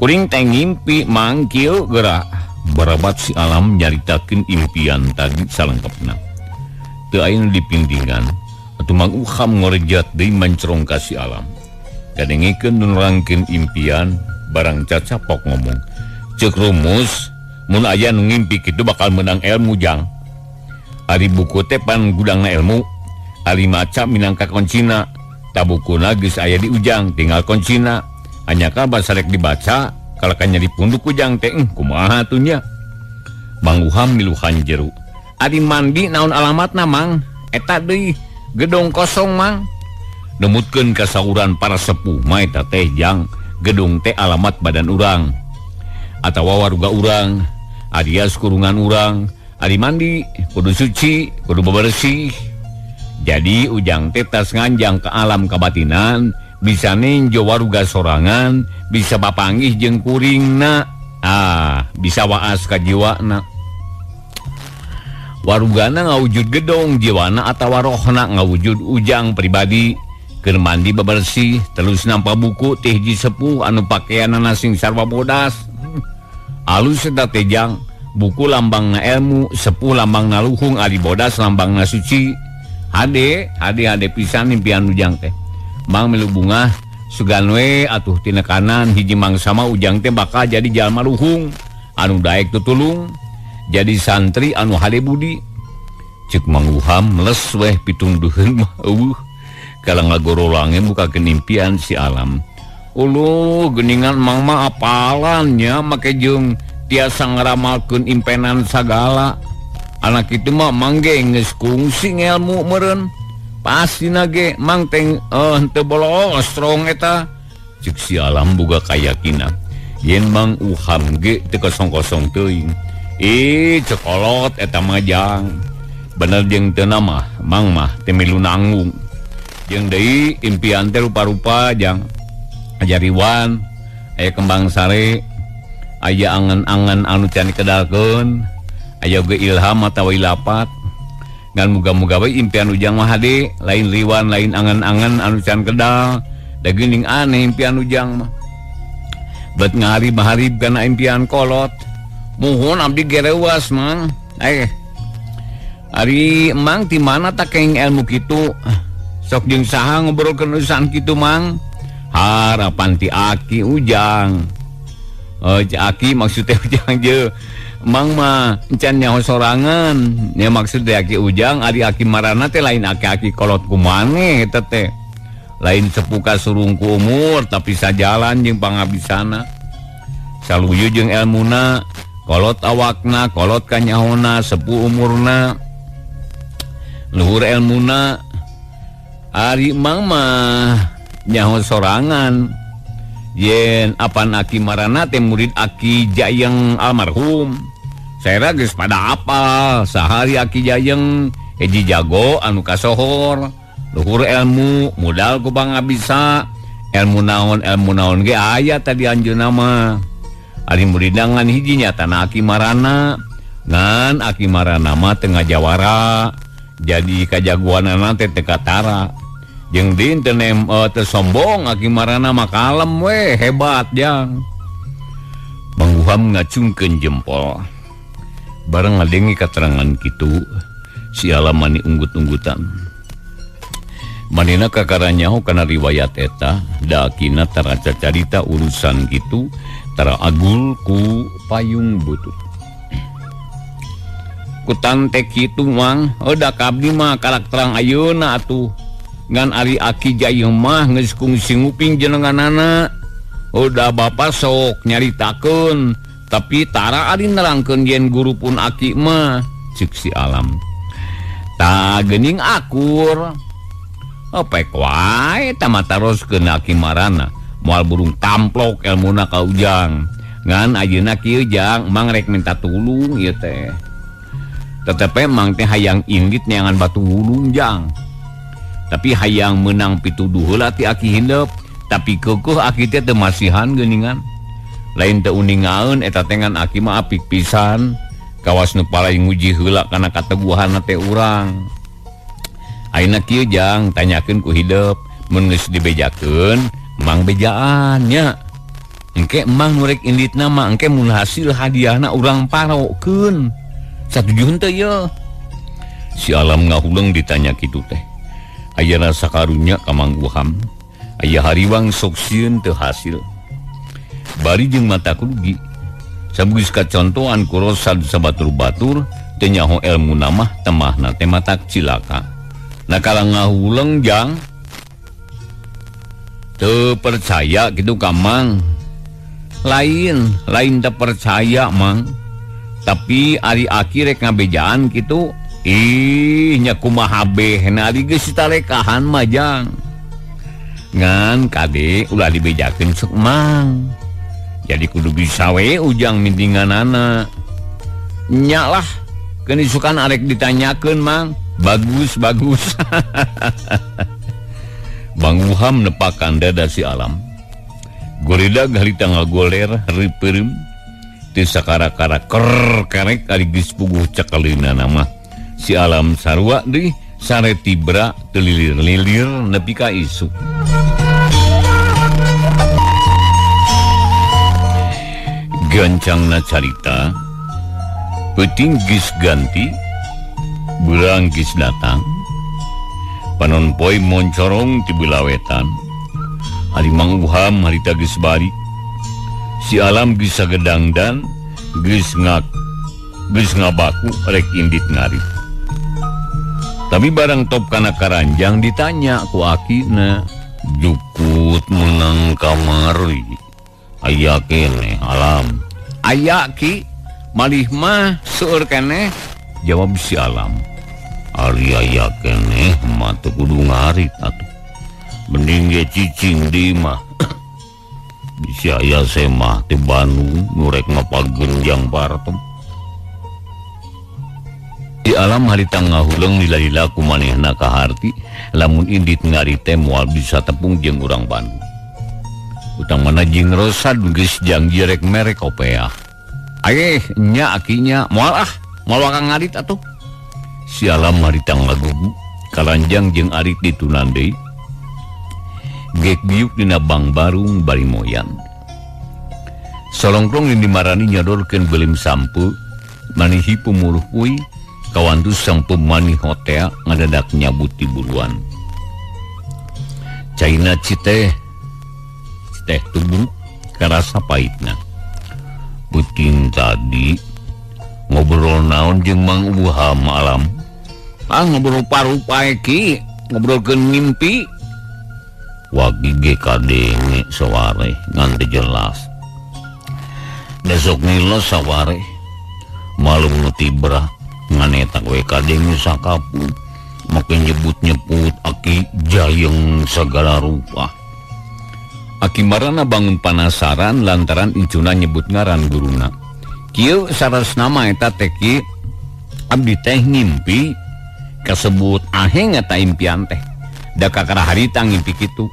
Kuring teh ngimpi Mang kieu geura. Barabat si Alam nyaritakeun impian tadi salengkepna. Teu aya nu dipindingan. Atuh Mang Uham ngorejat deui mancerong ka si Alam. Kadengikeun nu nerangkeun impian barang cacapok ngomong. Ceuk rumus mun aya nu ngimpi kitu bakal menang ilmu jang. Ari buku teh pan gudangna ilmu. Ari maca minangka koncina. Ta bukuna geus aya di Ujang tinggal koncina. Anyaka basarek dibaca kalakan nyeri punduk Ujang teh kumaha atuh nya. Mang Uham miluhan jeru. Ari mandi naon alamatna Mang? Eta deui gedong kosong Mang. Nemutkeun kasauran para sepuh mah eta teh jang gedung teh alamat badan urang atawa warga urang, alias kurungan urang. Ari mandi kudu suci, kudu bebersih. Jadi Ujang teh tas nganjang ke alam kabatinan, bisa ninjo waruga sorangan, bisa bapanggih jeung kuringna, bisa waas ka jiwana. Warugana ngawujud gedong, jiwana atawa rohna ngawujud Ujang pribadi. Keur mandi bebersih, terus nampa buku teh hiji sepuh anu pakaianana sing sarwa bodas. Alus eta teh jang, buku lambangna ilmu, sepuh lambangna luhung, ari bodas lambangna suci. Hade, hade, hade pisan impian Ujang teh. Mang milu bungah sugan we atuh tina kanan hiji mangsa mah Ujang teh bakal jadi jalma luhung anu daek tutulung, jadi santri anu hade budi. Ceuk Mang Uham les weh pitungduheun mah eueuh. Kala ngagorolange mukakeun impian si Alam. Uluh geuningan Mang mah apalan nya make jeung tiasa ngaramalkeun impenan sagala. Anak itu mah Mang ge geus kungsi ngelmu meureun. Pastina ge Mang teh henteu bolos strong eta. Ceuk si Alam boga kayakinan yen Mang Uham ge teu kosong-kosong teuing. Ih cekolot eta mah jang. Bener jeung teu mah Mang mah teu milu nanggung. Jeung deui impian teh rupa-rupa jang. Ajariwan aya kembang sare, aya angan-angan anu can dikedalkeun, aya oge ilham atawa ilapat. Ngan muga-muga we impian Ujang mah hade, lain riwan lain angan-angan anu can kedal. Da geuning aneh impian Ujang mah. Bet ngaharib-harib kana impian kolot. Muhun abdi gerewas Mang. Ari Mang ti mana tak kenging ilmu kitu? Sok jeung saha ngobrolkeun urusan kitu Mang? Harapan ti aki Ujang. Aki maksudnya Ujang je. Mang mah encan nyaho sorangan. Nya maksud teh aki Ujang, ari aki marana teh lain aki-aki kolot kumaneh eta teh. Lain sepuka surungku umur tapi sajalan jeung pangabisana. Saluyu jeung elmuna, kolot awakna, kolot kanyahona, sepuh umurna, luhur elmuna. Ari Mang mah nyaho sorangan. Yen apan aki marana teh murid aki Jayeng almarhum. Saya geus pada apal sahari aki Jayeng hiji jago anu kasohor, luhur ilmu, modal ku pangabisa, ilmu naon ge aya tadi anjeunna mah. Ari muridna ngan hiji nyatana aki marana, ngan aki marana mah teu ngajawara. Jadi kajagoanana teh teu katara. Jeung din teu teu sombong aki marana mah kalem we hebat jang. Mang Uham ngacungkeun jempol. Bareng ngadengi katerangan kitu, si Alam mani unggut-unggutan. Manehna kakara nyaho kana riwayat eta, da akina tara cacarita urusan kitu, tara agul ku payung butut. Kutan teh kitu Mang, da ka abdi mah karak terang ayeuna atuh. Ngan ari aki Jayeng mah geus kungsi nguping jenenganana. Udah bapak sok nyaritakeun, tapi tara ari nerangkeun yen guru pun aki mah, ceuk si Alam. Ta geuning akur. Pek wae ta mah taroskeun aki marana. Moal burung tamplok elmuna ka Ujang. Ngan ayeuna kieu Jang, Mang rek minta tulung ieu teh. Tetep Mang teh hayang indit neangan batu wulung Jang. Tapi hayang menang pituduh heula ti aki hindep, tapi keukeuh aki teh teu masihan geuningan. Lain teu uningaeun eta teh ngan aki mah apik pisan. Kawas nu palai nguji heula kana kateguhanna teh urang. Ayeuna kieu Jang, tanyakeun ku hidep, mun geus dibejakeun, Mang bejaan nya. Engke emang nu rek inditna mah engke mun hasil hadiahna urang parokeun. Satuju henteu ye? Si Alam ngahuleng ditanya kitu teh. Aya rasa karunya ka Mang Uham. Aya hariwang sok sieun teu hasil. Bari jeung mata kurugi. Sabugis kacontohan ku Rosad sabatur-batur teu nyaho elmu namah temahna teh matak cilaka. Nah kala ngahuleng jang teu percaya kitu ka Mang. Lain, lain teu percaya Mang. Tapi ari aki rek ngabejaan kitu, ih nya kumaha behna ari geus ditalekahan mah jang. Ngan kade ulah dibejakeun sok Mang. Jadi kudu bisa we ujang mintinganana. Nya lah, keun isukan arek ditanyakeun Mang. Bagus, bagus. Bang Uham nepakan dada si Alam. Goredag harita ngagoler ripeureum teu sakara-kara ker karek ari geus puguh cekaleuna mah. Si Alam sarua deui sare tibra teu lilir-lilir nepi ka isuk. Gancangna carita, peuting geus ganti, beurang geus datang. Panon poe moncorong ti bulawetan. Ari Mang Uham harita geus balik. Si Alam geus sagedangdan, geus ngabaku rek indit ngarit. Tapi barang top kana karanjang ditanya ku akina, jukut menang kamari. Aya keneh Alam. Aya ki, malih mah seueur keneh, jawab si Alam. Ari aya keneh mah teu kudu ngarit atuh. Mending ge cicing di mah. Bisi aya semah ti Bandung nu rek ngapagenjang partem. Di Alam harita ngahuleng lila-lila ku manehna kaharti lamun indit ngarit teh moal bisa tepung jeung urang Bandung. Utang mana jeung Rosad geus janji rek merek kopeah. Aeh nya akinya moal ah, moal wakang ngarit atuh. Si Alam harita ngagugu kalanjang jeung arit ditunan deui. Gek biuk dina bang barung bari moyan. Solongklong dindi marani nyodorkeun beulim sampu manihi pumuruh kuy kawantu sampu mani hotel ngadadak nyabut ti buruan. Caina citeh citeh tubuh karasa pahitna. Puting tadi ngobrol naon jeung Mang Uham Alam. Ah ngobrol parupae ki, ngobrolkeun mimpi. Wagi ge kadenge saware ngan teu jelas. Besok nila saware malum nu tibra ngan eta we kadenge sakapung make nyebut-nyebut aki jayeng sagala rupa. Aki marana bangun panasaran lantaran incuna nyebut ngaran guruna. Kieu sarasna mah eta teh ki abdi teh ngimpi kasebut aheng eta impian teh. Da kakara harita ngimpi kitu.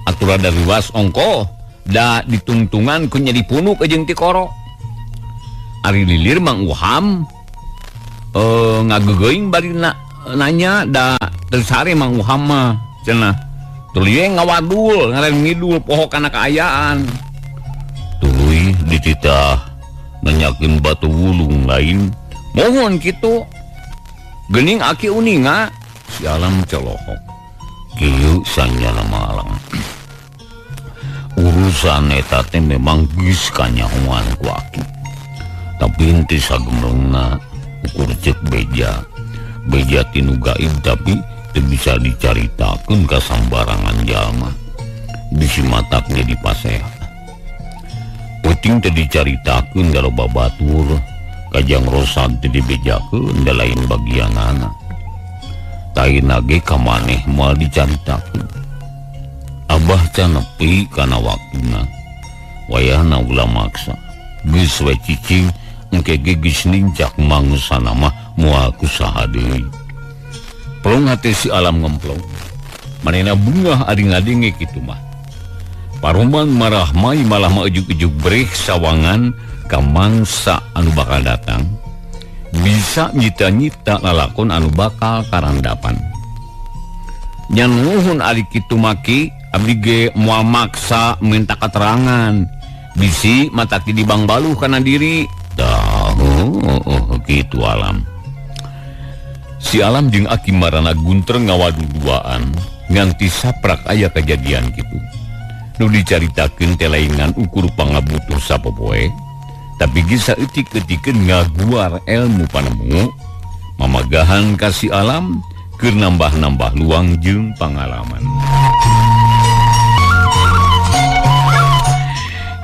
Aturan dari luas ongko da ditungtungan ku nyeri punuk jeung ti koro. Ari lilir Mang Uham ngageugeung bari nanya da teu sare Mang Uham mah cenah. Tuluy ngawadul ngaren ngidul poho kana kaayaan. Tuluy dititah nanyakeun batu wulung lain. Mohon kitu. Geuning aki uninga si Alam celohok. Kieu sanyana malang. Urusan eta teh memang geus kanyahoan ku aki. Tapi henteu sagemrengna ukur ceuk beja. Beja tinu gaib tapi teu bisa dicaritakeun ka sambarangan jalma. Bisi matak jadi pasea. Peuting teh dicaritakeun da loba batur, kajang Rosad teh dibejakeun da lain bagianana. Taina ge ka maneh moal dicaritakeun. Abah can nepi kana waktuna. Wayahna ulah maksa. Geus we cicing engke ge geus nincak mangusana mah moal ku saha deui. Plong hate si Alam ngemplong. Manehna bungah ari ngadenge kitu mah. Paroman marah mai malah mah ujug-ujug breh sawangan ka mangsa anu bakal datang. Bisa nyita-nyita lalakon anu bakal karandapan. Nyan nuhun ari kitu maki abdi ge moal maksa minta keterangan. Bisi mataki di bangbaluh kana diri. Dah, gitu alam. Si alam jeung Aki Marana gunter ngawadu duaan nganti saprak aya kejadian kitu. Nu dicaritakeun teh laingan ukur pangabutuh sapopoe, tapi geus saeutik-eutikeun ngaguar ilmu panemu, mamagahan ka si alam keur nambah-nambah luang jeung pangalaman.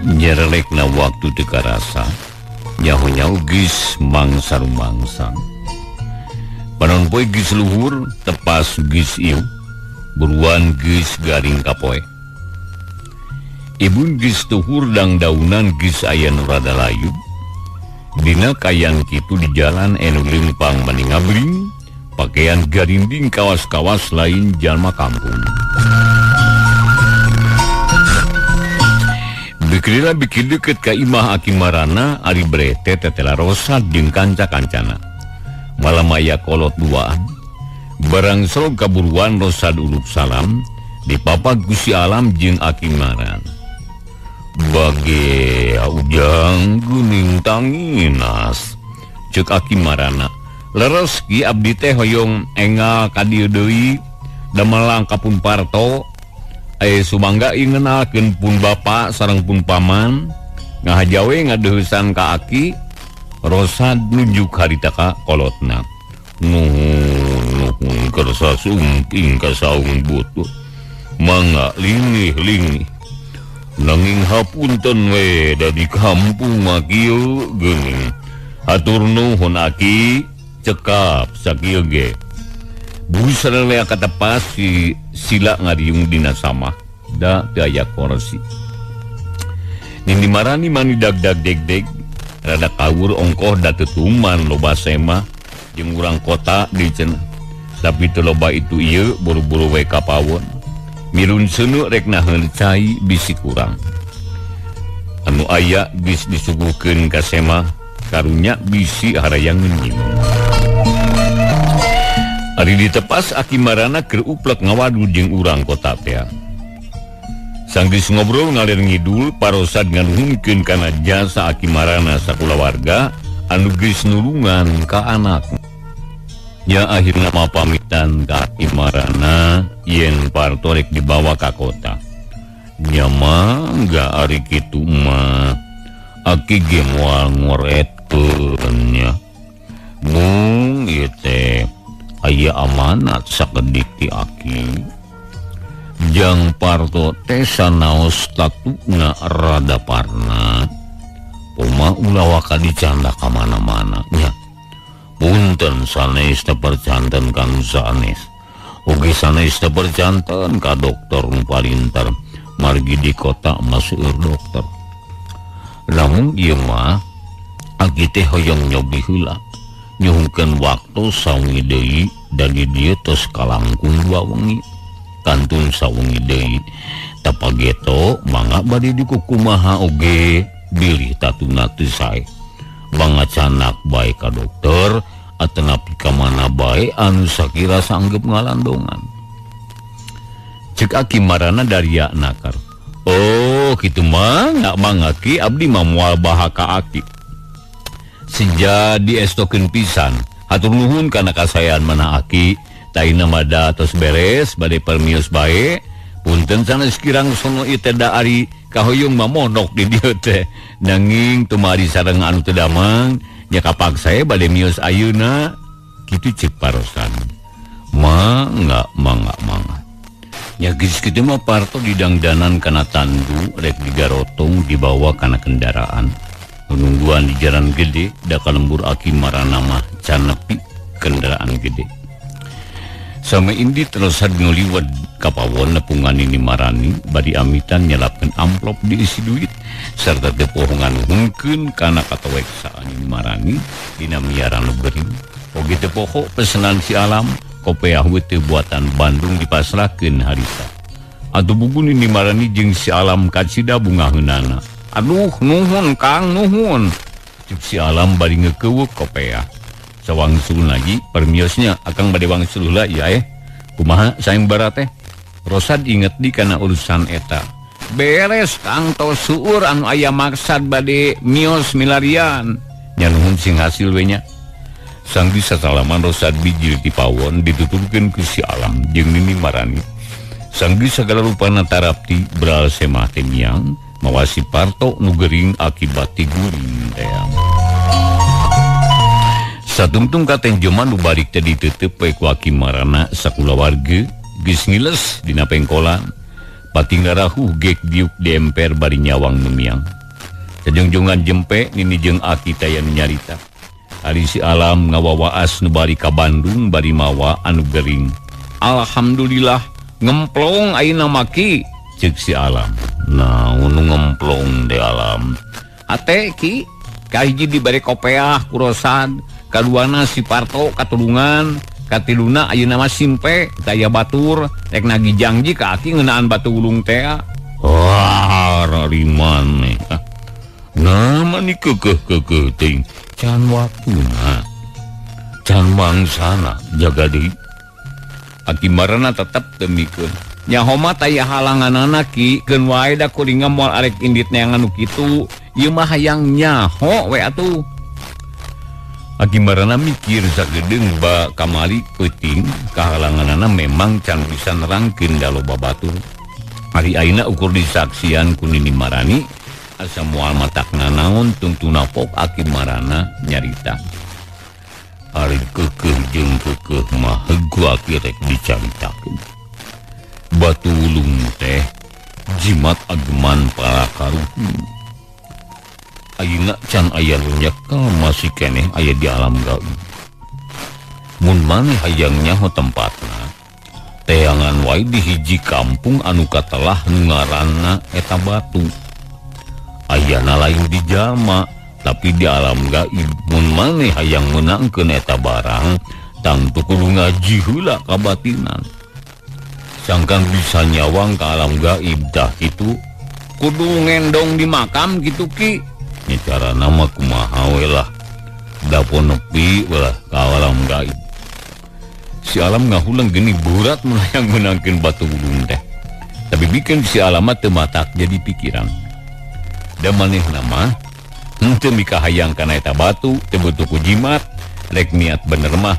Nyerelekna waktu teu karasa, nyaho-nyaho geus mangsa rumangsa. Panon poe geus luhur, tepas geus ieu, buruan geus garing kapoe. Ibun geus tuhur dang daunan geus aya nu rada layu. Dina kayan kitu di jalan anu leumpang mani ngabring, pakaian garinding kawas-kawas lain jalma kampung. Bikirila bikir deket ka imah Aki Marana, ari brete tetela rosad jeung kanca-kancana. Malam aya kolot duaan. Barang selog kaburuan rosad ulup salam, dipapag ku si alam jeung Aki Marana. Bage ujang guning tanginas, ceuk Aki Marana. Leres ki abdi teh hoyong engal ka dieu deui, damelang ka pun Parto. Sumangga ngenalkeun pun bapa sareng pun paman, ngahajawe ngadeuheusan ka aki. Rosad nunjuk harita ka kolotna. Nuhun nuhun kersa sumping ka saung butuh. Mangga lingih-lingih. Nanging hapunten we da di kampung mah kieu geuning. Hatur nuhun aki, cekap sakieu ge. Busana lea katepas si sila ngariung dina samah da teu aya korsi. Nindi marani mani dag-dag deg-deg, rada kawur ongkoh da tetuman loba sema jeung urang kota di cenah. Tapi teu loba itu ieu buru-buru we ka pawon. Mirun seuneu rek naheun cai bisi kurang. Anu aya geus disuguhkeun ka sema, karunya bisi harayangeun nginum. Ari ditepas Aki Marana keur uplek ngawadu jeung urang kota teh. Sanggeus ngobrol ngalir ngidul, parosad nganuhunkeun kana jasa Aki Marana sakulawarga anu geus nulungan ka anak. Ya akhirna mah pamitan ka Aki Marana yen Parto rek dibawa ka kota. Nya mangga ari kitu mah aki ge moal ngoretkeun nya. Mung ieu teh aya amanat sakedik ti aki. Jang Parto teh sanaos tatuna rada parna. Poma ulah waka dicanda ka mana-mana nya. Punten sanes teh percanten kang sanes. Oge sanes teh percanten ka dokter nu palinter. Margi di kota masuk dokter. Lamun ieu mah aki teh hoyong nyobi heula. Nyuhunkeun waktu sawengi deui dan di dieu tos kalangkung dua wengi. Kantun sawengi deui. Tapageto mangga bade dikukumaha oge bilih tatuna teu sae. Mangga canak bae ka dokter atanapi ka mana bae anu sakira sanggeup ngalandongan. Cek Aki Marana daria nakar. Oh kitu mah mangga ki abdi mah moal baha ka aki. Seja diestokeun pisan. Hatur nuhun kana kasayan mana aki. Taina mada tos beres bade permios bae. Punten sanes kirang sono ieu teh da ari kahoyong mah monok di dieu teh. Nanging tumari sareng anu teu damang nya kapaksa bade mios ayeuna. Kitu ceuk parosan. Mangga mangga mangga. Nya geus kitu mah Parto didangdanan kana tandu rek digarotong dibawa kana kendaraan. Nungguan di jalan gede da kalembur Aki Marana mah can nepi kendaraan gede. Sama indi terus ngaliwat ka pawon nepungan ini marani bari amitan nyelapkeun amplop diisi duit serta teu poho nganuhunkeun kana katoweksaan ini marani dina miara nu gering. Oge teu poho pesenan si alam kopeah teu buatan Bandung dipasrahkeun harita. Atuh bugun ini marani jeung si alam kacida bungaheunana. Aduh nuhun Kang nuhun. Cuk si alam bari ngekeuweuk kopeah. Sawangsul lagi permiosnya akang bade wangsul heula ya Kumaha sayembara teh? Rosad inget di kana urusan eta. Beres Kang tos seueur anu aya maksad bade mios milarian. Nya nuhun sing hasil we nya. Sanggeus sasalaman Rosad bijil ti pawon dituturkeun ku si Alam jeung Nini Marani. Sanggeus sagala rupana tarapti beral semah teh miang mawa si Parto nu gering akibat tiguring teh. Satungtung katenjoman nu balik teh diteuteup we ku Aki Marana sakulawarga geus ngiles dina pengkolan. Pating ngarahuh gek diuk di emper bari nyawang nu miang. Sajongjongan jempe Nini jeung Aki teh anu nyarita. Ari si Alam ngawawaas nu bari ka Bandung bari mawa anu gering. Alhamdulillah ngemplong ayeuna maki ceuk si Alam. Naon nu ngemplong de Alam? Ate ki kahiji dibere kopeah ku Rosad, kaduana si Parto katulungan, katiluna ayeuna mah simpe daya batur rek nagih jangji ka aki ngeunaan batu gulung teh. Wah, rariman. Nah, mani kekeh-kekeh ting. Can waktuna, can mangsana jaga deui. Aki Marana tetep temikeun. Nyaho mah taya halanganana ki, keun wae da kuring moal arek indit neangan nu kitu. Ieu mah hayang nyaho we atuh. Aki Marana mikir sagedeung ba kamari peuting kahalanganana memang can bisa nerangkeun da loba batur. Ari ayeuna ukur disaksian ku Nini Marani asa moal matakna naon tungtuna pok Aki Marana nyarita. Ari kekeh jeung kekeh mah heuh aki rek dicaritakeun. Batu ulung teh jimat ageman para karuhun. Ayeuna can aya nu nyekel masih keneh aya di alam gaib. Mun maneh hayang nyaho tempatna, teangan wae di hiji kampung anu katelah nu ngaranna eta batu. Ayana lain di jalma tapi di alam gaib. Mun maneh hayang meunangkeun eta barang tangtu kudu ngaji heula kabatinan. Sangkan bisa nyawang ka alam gaib dah kitu kudu ngendong di makam kitu ki. Nya carana mah kumaha we lah. Da nepi we lah ka alam gaib. Si Alam ngahuleng geuning berat mun hayang meunangkeun batu gulung teh. Tapi bikin si Alam mah teu matak jadi pikiran. Da manehna mah henteu mikahayang kana eta batu, teu butuh ku jimat, rek niat bener mah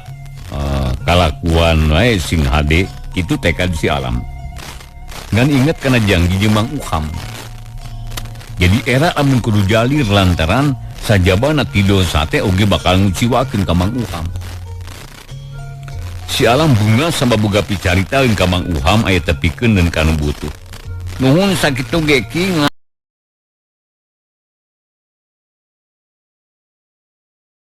kalakuan wae sing hade kitu tekad si Alam. Ngan inget kana janji jeung Mang Uham. Jadi era amun kudu jalir lantaran sajabana ti dosa teh oge bakal nguciwakeun ka Mang Uham. Si Alam bunga sama boga picarita ka Mang Uham aya tepikeun deun kanu butuh. Nuhun sakitu ge ki.